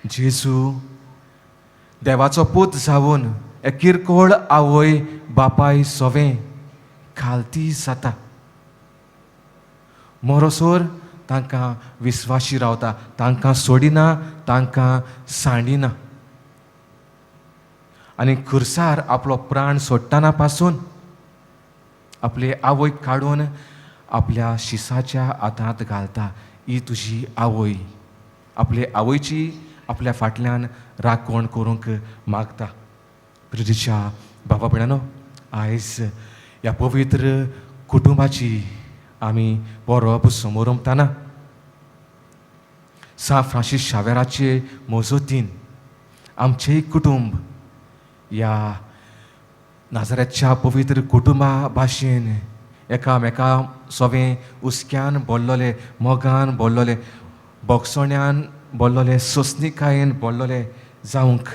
जेजू देवाचो पूत जावन एक किरकोळ आवय बापाय सोवें खालती जाता, मोरोसोर तांकां विस्वाशी रावता, तांकां सोडिना, तांकां सांडिना. आनी खुर्सार आपलो प्राण सोडटना पासून आपले आवयक काडून आपल्या शिसाच्या हातांत घालता. ही तुजी आवय. आपले आवयची आपल्या फाटल्यान राखण करूंक मागता. प्रितीच्या बाबा भयणानो, आयज ह्या पवित्र कुटुंबाची आमी परब समोरमताना सांत फ्रांसीस शावेराचे मजतीन आमचेंय कुटुंब ह्या नाजाऱ्याच्या पवित्र कुटुंबा भाशेन एकामेका सोवें हुस्क्यान बोल्लोले, मोगान बोल्लोले, बोगसोण्यान बोल्लोले, सोंसणिकायेन बोल्लोले जावंक.